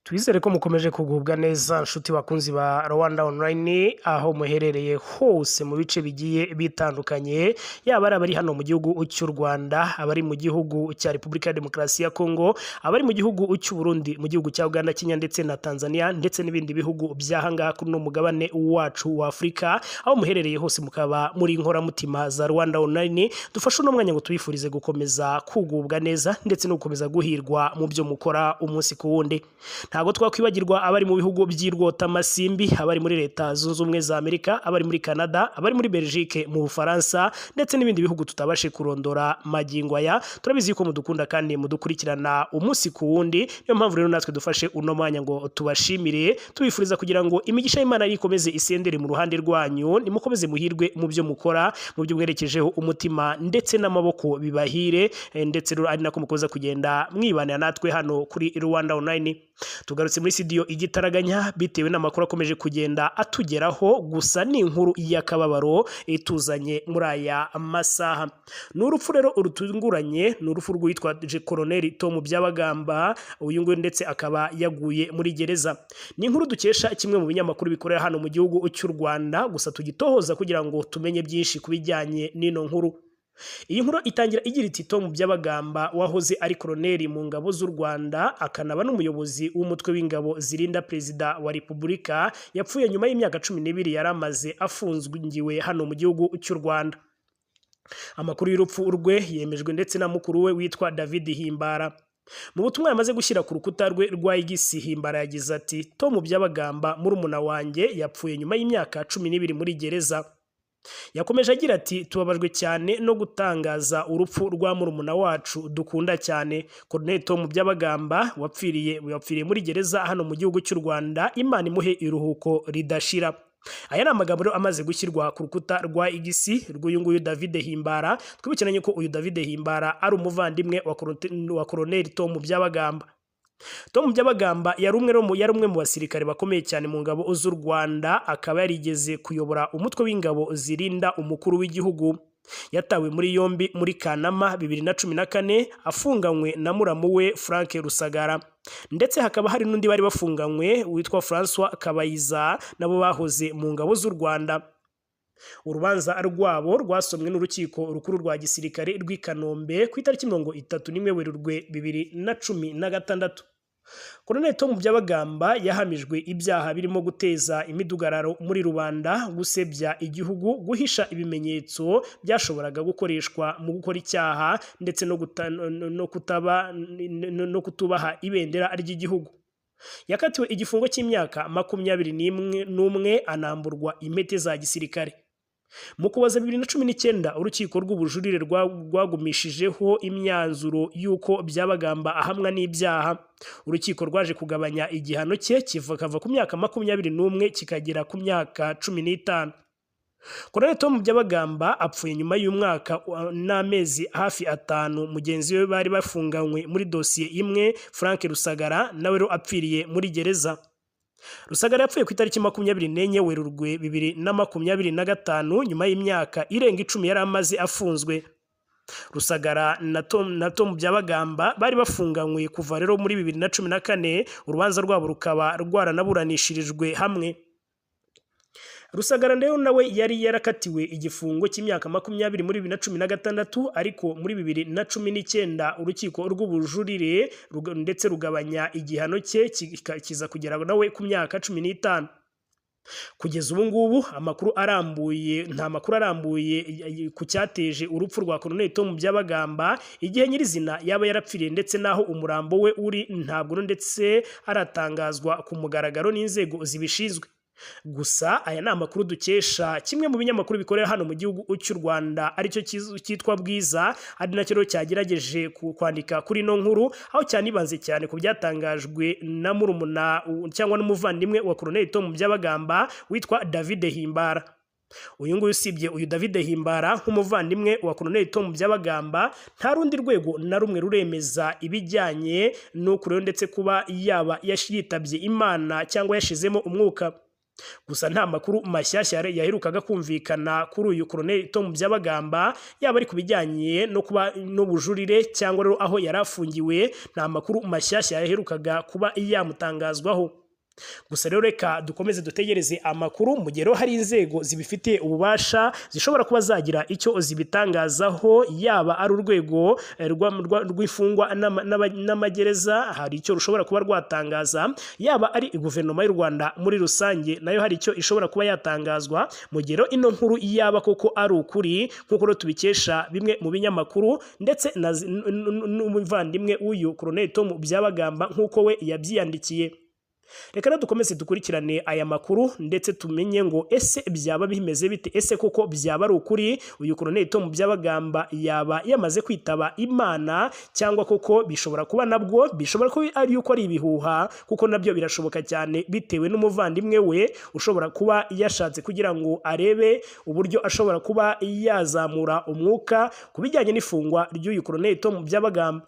Twizere ko mukomeje kugubwa neza, nshuti bakunzi ba Rwanda Online, aho muherereye hose mu bice bigiye bitandukanye, yaba ari abari hano mu gihugu cy'u Rwanda, abari mu gihugu cya Repubulika ya Demokarasi ya Kongo, abari mu gihugu cy'u Burundi, mu gihugu cya Uganda, Kenya ndetse na Tanzania, ndetse n'ibindi bihugu by'ahangaha kuri uno mugabane wacu wa Afurika. Aho muherereye hose mukaba muri inkoramutima za Rwanda Online, dufashe uno mwanya ngo tubifurize gukomeza kugubwa neza ndetse no gukomeza guhirwa mu byo mukora umunsi ku wundi. Ntabwo twakwibagirwa abari mu bihugu by'irwotamasimbi, abari muri Leta Zunze Ubumwe za Amerika, abari muri Canada, abari muri Belgique, mu Bufaransa ndetse n'ibindi bihugu tutabashe kurondora magingo aya. Turabizi ko mudukunda kandi mudukurikirana umunsi ku wundi. Niyo mpamvu rero natwe dufashe uno mwanya ngo tubashimire, tubifuriza kugira ngo imigisha y'Imana ikomeze isendere mu ruhande rwanyu, nimukomeze muhirwe mu byo mukora, mu byo mwerekejeho umutima ndetse n'amaboko bibahire, ndetse rero ari nako mukomeza kugenda mwibanira natwe hano kuri Rwanda Online. Tugarutse muri studio igitaraganya bitewe n'amakuru akomeje kugenda atugeraho, gusa ni inkuru y'akababaro ituzanye muri aya masaha. Ni urupfu rero rutunguranye, ni urupfu rw'uwitwa Colonel Tom Byabagamba, uyu nguyu ndetse akaba yaguye muri gereza. Ni inkuru dukesha kimwe mu binyamakuru bikorera hano mu gihugu cy'u Rwanda, gusa tugitohoza kugira ngo tumenye byinshi ku bijyanye n'ino nkuru. Iyi nkuru itangira igira iti: Tom Byabagamba wahoze ari koroneri mu ngabo z'u Rwanda akanaba n'umuyobozi w'umutwe w'ingabo zirinda Perezida wa Repubulika, yapfuye nyuma y'imyaka 12 yari amaze afungiwe hano mu gihugu cy'u Rwanda. Amakuru y'urupfu rwe yemejwe ndetse na mukuru we witwa David Himbara. Mu butumwa yamaze gushyira ku rukuta rwe rwa X, Himbara yagize ati: Tom Byabagamba murumuna wanjye yapfuye nyuma y'imyaka 12 muri gereza. Yakomeje agira ati: Tubabajwe cyane no gutangaza urupfu rwa murumuna wacu dukunda cyane, Colonel Tom Byabagamba, wapfiriye muri gereza hano mu gihugu cy'u Rwanda. Imana imuhe iruhuko ridashira. Aya ni amagambo rero amaze gushyirwa ku rukuta rwa X rw'uyu nguyu David Himbara. Twibukiranye ko uyu David Himbara ari umuvandimwe wa Colonel Tom Byabagamba. Tom Byabagamba yari umwe mu basirikare bakomeye cyane mu ngabo z'u Rwanda, akaba yarigeze kuyobora umutwe w'ingabo zirinda umukuru w'igihugu. Yatawe muri yombi muri Kanama 2014 afunganywe na muramu we Frank Rusagara, ndetse hakaba hari n'undi bari bafunganywe witwa Francois Kabayiza, nabo bahoze mu ngabo z'u Rwanda. Urubanza rwabo rwasomwe n'Urukiko Rukuru rwa Gisirikare rw'i Kanombe ku itariki 31 Werurwe 2016. Colonel Tom Byabagamba yahamijwe ibyaha birimo guteza imidugararo muri rubanda, gusebya igihugu, guhisha ibimenyetso byashoboraga gukoreshwa mu gukora icyaha, ndetse no kutubaha ibendera ry'igihugu. Yakatiwe igifungo cy'imyaka 21, anamburwa impete za gisirikare. Mu Kuboza 2019, urukiko rw'ubujurire rwagumishijeho imyanzuro y'uko Byabagamba ahamwa n'ibyaha. Urukiko rwaje kugabanya igihano cye kikava ku myaka 21 kikagera ku myaka 15. Colonel Tom Byabagamba apfuye nyuma y'umwaka n'amezi hafi 5 mugenzi we bari bafunganywe muri dosiye imwe, Frank Rusagara, nawe rero apfiriye muri gereza. Rusagara yapfuye ku itariki 24 Werurwe 2025, nyuma y'imyaka irenga 10 yari amaze afunzwe. Rusagara na Tom Byabagamba bari bafunganywe kuva rero muri 2014, urubanza rwabo rukaba rwaranaburanishirijwe hamwe. Rusagara rero nawe yari yarakatiwe igifungo cy'imyaka 20 muri 2016, ariko muri 2019 urukiko rw'ubujurire ndetse rugabanya igihano cye kiza kugera nawe ku myaka 15. Kugeza ubu ngubu amakuru arambuye, nta makuru arambuye ku cyateje urupfu rwa Colonel Tom Byabagamba, igihe nyirizina yaba yarapfiriye ndetse n'aho umurambo we uri, ntabwo ndetse aratangazwa ku mugaragaro n'inzego zibishinzwe. Gusa aya ni amakuru dukesha kimwe mu binyamakuru bikorera hano mu gihugu cy'u Rwanda, aricyo cyitwa Bwiza, ari nacyo rero cyagerageje kwandika kuri ino nkuru, aho cyanibanze cyane ku byatangajwe na murumuna cyangwa n'umuvandimwe wa Colonel Tom Byabagamba witwa David Himbara. Uyu nguyu, usibye uyu David Himbara nk'umuvandimwe wa Colonel Tom Byabagamba, nta rundi rwego na rumwe ruremeza ibijyanye n'uku rero ndetse kuba yaba yitabye Imana cyangwa yashizemo umwuka. Gusa nta makuru mashyashya yaherukaga kumvikana kuri uyu Colonel Tom Byabagamba, yaba ari ku bijyanye no kuba n'ubujurire cyangwa rero aho yari afungiwe, nta makuru mashyashya yaherukaga kuba yamutangazwaho. Gusa rero reka dukomeze dutegereze amakuru mu gihe rero hari inzego zibifitiye ububasha zishobora kuba zagira icyo zibitangazaho, yaba ari urwego rw'imfungwa n'amagereza hari icyo rushobora kuba rwatangaza, yaba ari guverinoma y'u Rwanda muri rusange nayo hari icyo ishobora kuba yatangazwa mu gihe rero ino nkuru yaba koko ari ukuri, nk'uko rero tubikesha bimwe mu binyamakuru ndetse n'umuvandimwe w'uyu Colonel Tom Byabagamba nk'uko we yabyiyandikiye. Reka rero dukomeze dukurikirane aya makuru ndetse tumenye ngo ese byaba bimeze bite, ese koko byaba ari ukuri uyu Colonel Tom Byabagamba yaba yamaze kwitaba Imana, cyangwa koko bishobora kuba nabwo bishobora kuba ari yuko ari ibihuha, kuko nabyo birashoboka cyane bitewe n'umuvandimwe we ushobora kuba yashatse kugira ngo arebe uburyo ashobora kuba yazamura umwuka ku bijyanye n'ifungwa ry'uyu Colonel Tom Byabagamba.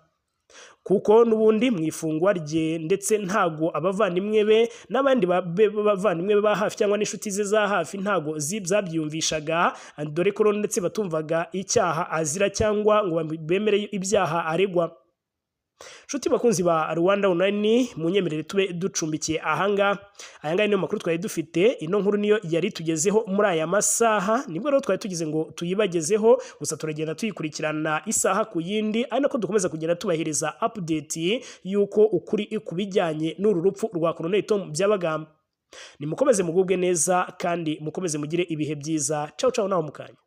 Kuko n'ubundi mu ifungwa rye ndetse ntago abavandimwe be n'abandi bavandimwe be ba hafi cyangwa n'inshuti ze za hafi ntago zabyiyumvishaga, dore ko ndetse batumvaga icyaha azira cyangwa ngo bemere ibyaha aregwa. Nshuti bakunzi ba Rwanda Online, munyemerere tube ducumbikiye ahanga. Aya ngaya niyo makuru twari dufite, ino nkuru niyo yari tugezeho muri aya masaha, nibwo rero twari tugize ngo tuyibagezeho, gusa turagenda tuyikurikirana isaha ku yindi, ari nako dukomeza kugenda tubahiriza update y'uko ukuri kubijyanye n'uru rupfu rwa Colonel Tom Byabagamba. Nimukomeze mugubwe neza kandi mukomeze mugire ibihe byiza. Ciao ciao, naho mukanya.